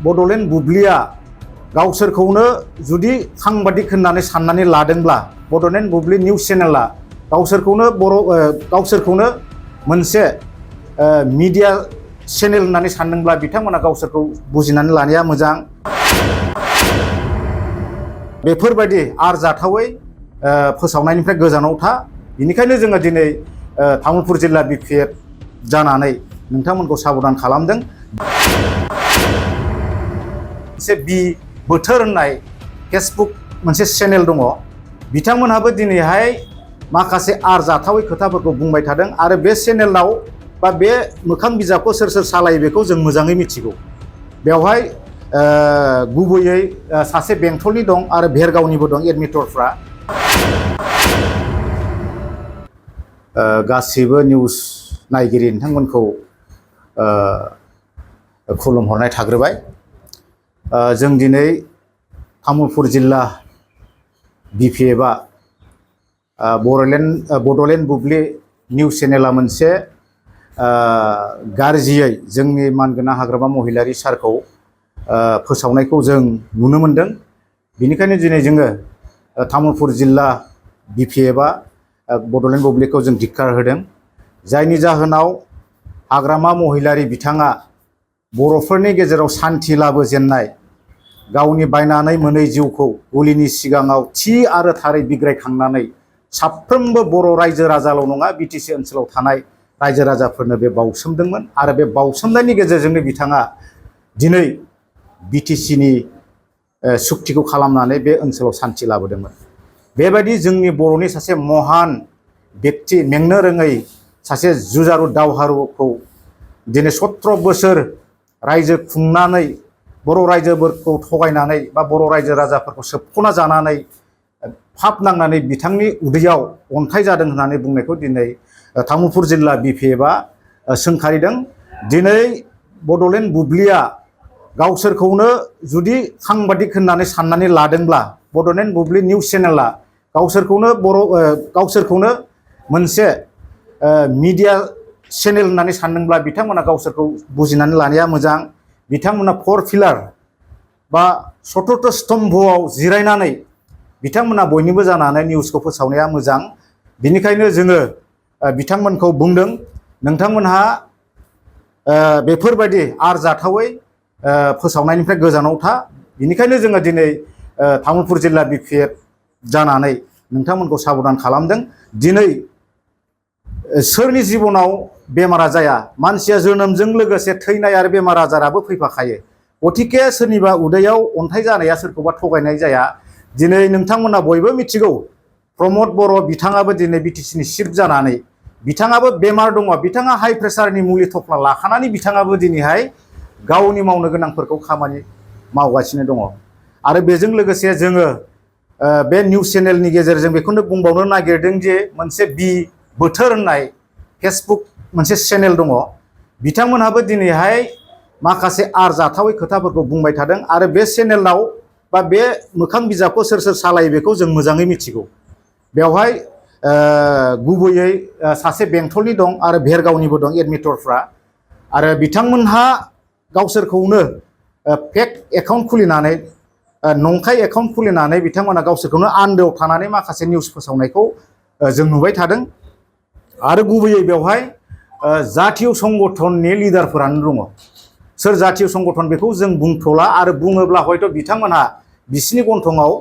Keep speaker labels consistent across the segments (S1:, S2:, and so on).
S1: बड'लेण्ड बुब्लिया गावसोरखौनो जुदि सांबादिक होननानै साननानै लादोंब्ला बड'लेण्ड बुब्लि निउस चेनेला गावसोरखौनो मोनसे मिडिया चेनेल होननानै सानदोंब्ला बिथांमोना गावसोरखौ बुजिनानै लानाया मोजां। बेफोरबायदि आरजाथावै फोसावनायनिफ्राय गोजानाव था। बेनिखायनो जोङो दिनै तामुलपुर जिल्ला BPF जानानै नोंथांमोनखौ साबधान खालामदों। मोनसे बोथोर होननाय फेसबुक मोनसे चेनेल दङ। बिथांमोनहाबो दिनैहाय माखासे आरजाथावै खोथाफोरखौ बुंबाय थादों आरो बे चेनेलाव बा बे मोखां बिजाबखौ सोर सालायो बेखौ जों मोजाङै मिथिगौ। बेवहाय गुबैयै सासे बेंटलनि दं आरो भेरगावनिबो दं एडमिटरफ्रा। गासिबो निउस नायगिरि नोंथांमोनखौ खुलुमहरनाय थाग्रोबाय। जों दिनै तामुलपुर जिल्ला BPFआ बड'लेण्ड बुब्लि निउस चेनेला मोनसे गाज्रियै जोंनि मानगोनां हाग्रामा महिलारि सारखौ फोसावनायखौ जों नुनो मोनदों। बेनिखायनो दिनै जोङो तामुलपुर जिल्ला BPFआ बड'लेण्ड बुब्लिखौ जों धिक्कार होदों। जायनि जाहोनाव हाग्रामा महिलारि बिथाङा बर'फोरनि गेजेराव सान्थि लाबोजेननाय गावनि बायनानै मोनै जिउखौ गुलिनि सिगाङाव थि आरो थारै बिग्रायखांनानै साफ्रोमबो बर' रायजो राजाल' नङा BTC ओनसोलाव थानाय रायजो राजाफोरनो बे बावसोमदोंमोन आरो बे बावसोमनायनि गेजेरजोंनो बिथाङा दिनै BTCनि सुक्तिखौ खालामनानै बे ओनसोलाव सान्थि लाबोदोंमोन। बेबायदि जोंनि बर'नि सासे महान बेक्ति, मेंनो रोङै सासे जुजारु दावहारुखौ दिनै 17 बोसोर रायजो खुंनानै बर' रायजोफोरखौ थगायनानै बा बर' रायजो राजाफोरखौ सोबख'ना जानानै फाब नांनानै बिथांनि उदैयाव अन्थाइ जादों होननानै बुंनायखौ दिनै तामुलपुर जिल्ला BPFआ सोंखारिदों। दिनै बड'लेण्ड बुब्लिया गावसोरखौनो जुदि सांबादिक होननानै साननानै लादोंब्ला बड'लेण्ड बुब्लि निउस चेनेला गावसोरखौनो मोनसे मिडिया चेनेल होननानै सानदोंब्ला बिथांमोना गावसोरखौ बुजिनानै लानाया मोजां। बिथांमोना 4 पिलार बा चतुर्थ स्तम्भआव जिरायनानै बिथांमोना बयनिबो जानानै निउसखौ फोसावनाया मोजां। बिनिखायनो जोङो बिथांमोनखौ बुंदों, नोंथांमोनहा बेफोरबायदि आरजाथावै फोसावनायनिफ्राय गोजानाव था। बिनिखायनो जोङो दिनै तामुलपुर जिल्ला BPF जानानै नोंथांमोनखौ साबधान खालामदों। दिनै सोरनि जिबनाव बेमारा जाया? मानसिया जोनोमजों लोगोसे थैनाय आरो बेमार आजाराबो फैफाखायो। गथिखे सोरनिबा उदैयाव अन्थाइ जानाया सोरखौबा थगायनाय जाया। दिनै नोंथांमोना बयबो मिथिगौ, प्रमद बर' बिथाङाबो दिनै BTCनि चिफ जानानै बिथाङाबो बेमार दङ। बिथाङा हाइ प्रेसारनि मुलि थफ्ला लाखानानै बिथाङाबो दिनैहाय गावनि मावनो गोनांफोरखौ खामानि मावगासिनो दङ। आरो बेजों लोगोसे जोङो बे निउस चेनेलनि गेजेरजों बेखौनो बुंबावनो नागिरदों जे मोनसे बोथोर होननाय फेसबुक मोनसे चेनेल दङ। बिथांमोनहाबो दिनैहाय माखासे आरजाथावै खोथाफोरखौ बुंबाय थादों आरो बे चेनेलाव बा बे मोखां बिजाबखौ सोर सालायो बेखौ जों मोजाङै मिथिगौ। बेवहाय गुबैयै सासे बेंटलनि दं आरो भेरगावनिबो दं एडमिटरफ्रा। आरो बिथांमोनहा गावसोरखौनो फेक एकाउन्ट खुलिनानै नंखाय एकाउन्ट खुलिनानै बिथांमोना गावसोरखौनो आन्दोआव थानानै माखासे निउस फोसावनायखौ जों नुबाय थादों। आरो गुबैयै बेवहाय जातीय संगठननि लिडारफोरानो दङ। सोर जातीय संगठन बेखौ जों बुंथ'ला आरो बुङोब्ला हयथ' बिथांमोनहा बिसिनि गन्थङाव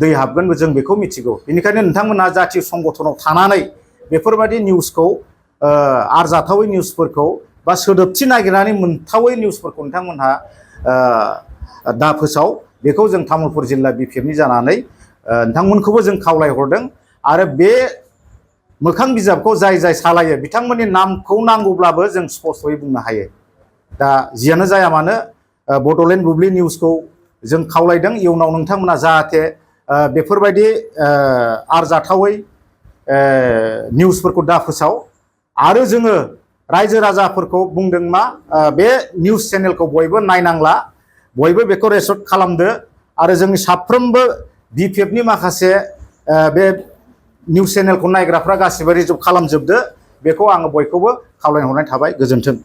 S1: दै हाबगोन जों बेखौ मिथिगौ। बेनिखायनो नोंथांमोनहा जातीय संगठनाव थानानै बेफोरबायदि निउसखौ आरजाथावै निउसफोरखौ बा सोदोबथि नागिरनानै मोनथावै निउसफोरखौ नोंथांमोनहा दा फोसाव। बेखौ जों तामुलपुर जिल्ला BPFनि जानानै नोंथांमोनखौबो जों खावलायहरदों। आरो बे मोखां बिजाबखौ जाय सालायो बिथांमोननि नामखौ नांगौब्लाबो जों स्पष्टयै बुंनो हायो। दा जियानो जाया मानो बड'लेण्ड बुब्लि निउसखौ जों खावलायदों इयुनाव नोंथांमोना जाहाथे बेफोरबायदि आरजाथावै निउसफोरखौ दा फोसाव। आरो जोङो रायजो राजाफोरखौ बुंदों मा बे निउस चेनेलखौ बयबो नायनांला, बयबो बेखौ रेस्ट्रिक्ट खालामदो आरो जोंनि साफ्रोमबो BPFनि माखासे बे निउस चेनेलखौ नायग्राफ्रा गासिबो रिजर्भ खालामजोबदो। बेखौ आङो बयखौबो खावलायहरनाय थाबाय। गोजोन्थों।